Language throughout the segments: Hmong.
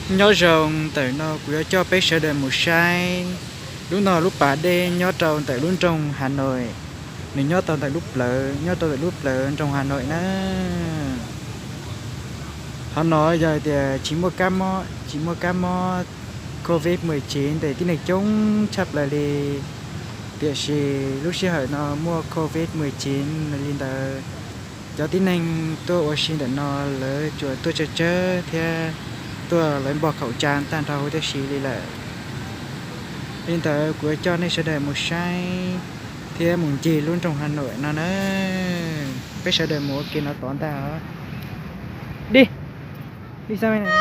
Nyob zoo, ntawm no kuv yuav coj peb sawv daws mus saib lub no lub pas dej nyob rau ntawm lub nroog Hà Nội. Nws nyob tau ntawm lub plawv, nyob rau ntawm lub plawv nroog Hà Nội na. Qhov no yog tias tsis muaj kab mob, tsis muaj kab mob covid mười chín tes tib neeg coob tshaj plaws li. Tiam sis lub sij hawm no muaj covid mười chín li ntawd, cov tib neeg tuaj ua si ntawm no lawv tsuas tuaj tsawg tsawg thiab tuaj lawv npog khẩu trang tag nrho huv tib si li lawm. Li ntawd kuv yuav coj nej sawv daws mus saib thiab mus ncig lub nroog Hà Nội no na. Peb sawv daws mus ua ke no tod ntag. Đi, đi sang bên này.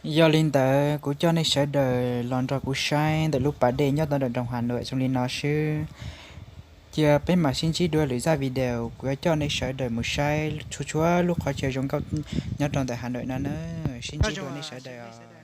Yog li ntawd kuv coj nej sawv daws los nrog kuv saib ntawm lub pas dej nyob tau nram nroog Hav Nauj zoo li no xwb. Cia peb mam sib ntsib dua lwm zaj video, kuv yuav coj nej sawv daws mus saib txhua txhua lub qhov chaw zoo nkauj nyob rau ntawm Hav Nauj no na. Sib ntsib dua nej sawv daws.